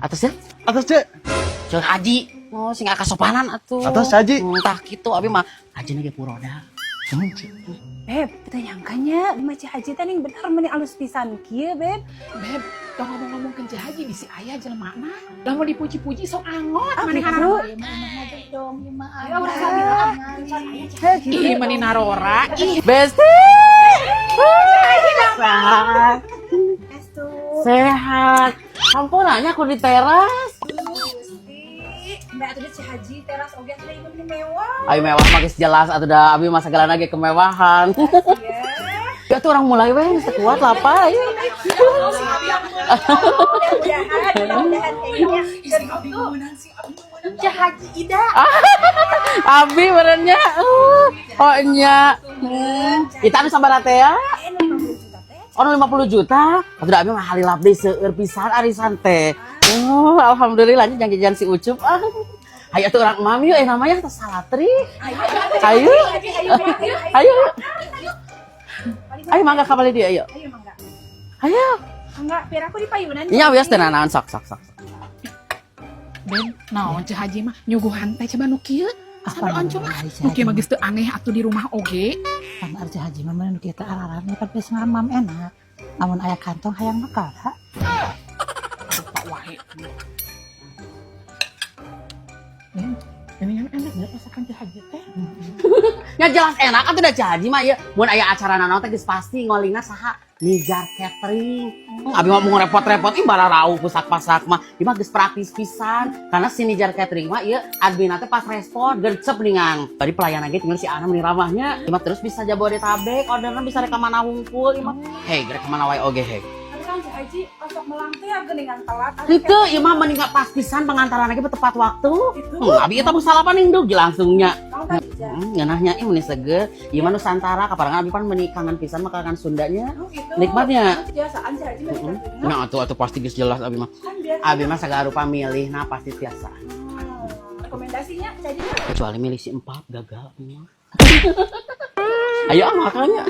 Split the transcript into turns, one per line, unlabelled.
Atos ya?
Atos, Cek.
Ceuk Haji. Oh, sing kasopanan atuh.
Atos, Haji.
Tah kitu abi mah hajina ge puroda.
Cek.
Beb, kita nyangkanya di Ci Haji teh ning bener meni alus pisan kieu, Beb.
Beb, tong ngomong-ngomongkeun Ci Haji bisi aya jelemana. Lamun dipuji-puji sok angot
Ah,
manehna.
gitu.
Ya urang sapi ah. Ih, meni narora. Ih,
Besti. Sehat. Sehat. Hampura nya aku di teras.
Mbak atuh Ci Haji teras oge atuh ieu meni mewah.
Ayo mewah mah geus jelas atuh da abi mah sagalana ge kemewahan. Ya tuh orang mulai weh geus kuat lapar ayo.
Mudah-mudahan, mudah-mudahan kayaknya.
sing abi meunang, sing abi meunang. Ci Haji Ida.
Abi benernya. Oh nya. Kita anu sabaraha teh ya?
Eh, 50 juta teh.
Oh, 50 juta. Atuh da abi mah halilap deui seueur pisan arisan teh. Oh, alhamdulillah nya jangan si Ucup ah. Hayu atuh urang emam yuk, namanya teh salatri. Ayo. Ayo. Ayo mangga ka dia ayo.
Ayo mangga.
Ayo.
Mangga, biar aku di payunan.
Iya, wios teh nanaon sok sok sok.
Beb, naon Ci Haji mah nyuguhan teh coba nu kieu. Sambil oncom ah. Nu kieu mah geus teu aneh atuh di rumah oge.
Pan Ci Haji mah nu kieu teh ararane pan geus ngamam enak. Lamun aya kantong hayang makal ha.
Lupa wae. Ini kan enak ya masakan Ci Haji teh.
Ya jelas enak atuh da Ci Haji mah ieu. Mun aya acara nanaon teh geus pasti ngolingna saha? Nijar Catering. Abi mah mau repot-repot ih bararau pusak-pasak mah. Ieu mah geus praktis pisan. Karena si Nijar Catering mah ieu admin teh pas respon gercep ningan. Tadi pelayanan ge tinggal si Ana meni ramahnya. Ieu mah terus bisa Jabodetabek, orderna bisa rek ka mana hungkul ieu mah. Hei, rek ka mana wae oge hei.
Tapi kan Ci Haji osok melang teh ya geuningan telat.
Itu ieu mah mending pas pisan pengantaran lagi tepat waktu.
Itu.
Abi eta salapan ning dugi langsungnya.
Kamu kan bisa.
Ngeunahnya ih meni seger. Ieu mah Nusantara kaparangan abi pan meni kangen pisan makanan Sundanya.
Oh, gitu.
Nikmatnya.
Biasaan Ci Haji mah
Heeh. Nah, atuh atuh pasti geus jelas abi mah.
Kan biasa.
Abi mah sagala rupa milih, nah pasti tiasa.
Rekomendasinya Ci Haji.
Kecuali milih si empat gagal abi mah. Ayo ah makannya.